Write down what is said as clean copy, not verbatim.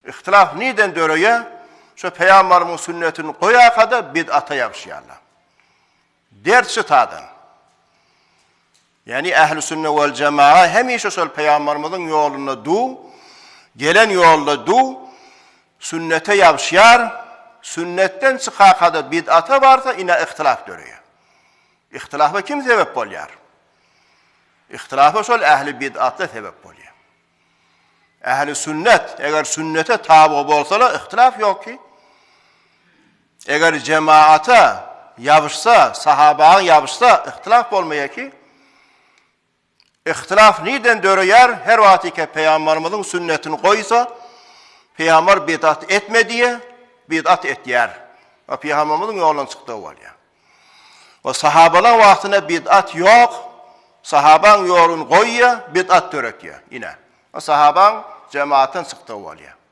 Yhtylaf nirden döreýär? Şo Pygambarymyň sünnetini goýarka-da bid'ata ýapyşýarlar. Dert şu tadan. Ýagny ähli sünne wel jemaga hemişe şol Pygambarymyzyň ýolunda du, gelen ýolda du, sünnete ýapyşýar, sünnetden çykaka-da bid'ata barsa ine yhtylaf döreýär. Yhtylafa kim sebep bolýar? Yhtylafa şol ähli bid'atlar sebep bolýar. Ähli sünnet, eger sünnete taby bolsalar, ihtilaf ýok ki. Eger jemaata ýabyşsa, sahabaň ýabyşsa, ihtilaf bolmaýar ki. Ihtilaf nirden döreýär? Her wagt ki Pygamberimiziň sünnetini goýsa, Pygamber bidat etme diýe, bidat etýär. We Pygamberimiziň ýolundan çykdygy bolýar. We sahabalaň wagtynda bid'at ýok, sahabaň ýoluny goýýa, bid'at döretýä. Ine, o sahabaň jemaatdan çykdygy bolýa.